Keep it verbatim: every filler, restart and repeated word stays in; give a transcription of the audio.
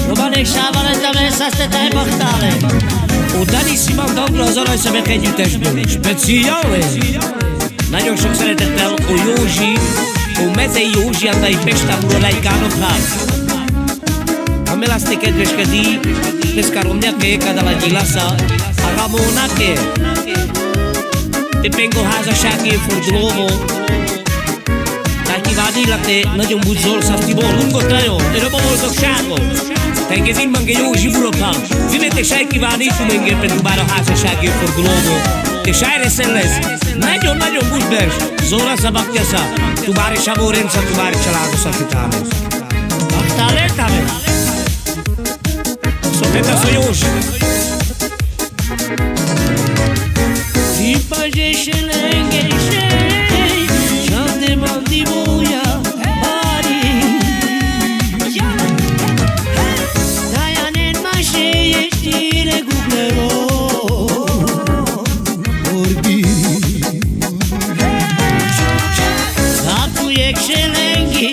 Romane, šabale, tame sa ste taj machtale. O Dani Siman Dongro, zora so me kedi tež bol. Speciálne. Nagyo sok sere te pel o Joži, o Metej Joži, a taj Pešta buro lajkano phas. A mela ste ked veškedi, peska romňa ke, kada la dilasa, a Ramona ke. Te pengo haza šake fordlovo. Taki vadila te, na džom buš zol sa ti bo lungo trajo, e robo bol sok šako. Te ke zin mange Joži buro pal. Zine te šaj ki vadi tu mange pe dubaro haza šake fordlovo. Te šaj reseles. Na džom, na džom buš berš. Zora sa baktja sa. Tubare šavoren sa, tubare čalado sa šutane. Bahtale tame. So peta so Joži. Ti paže šelenge šej, šate mandi moja bari. Tajanen maše ještire guglero. Orbi. Sa tu jekh šelengi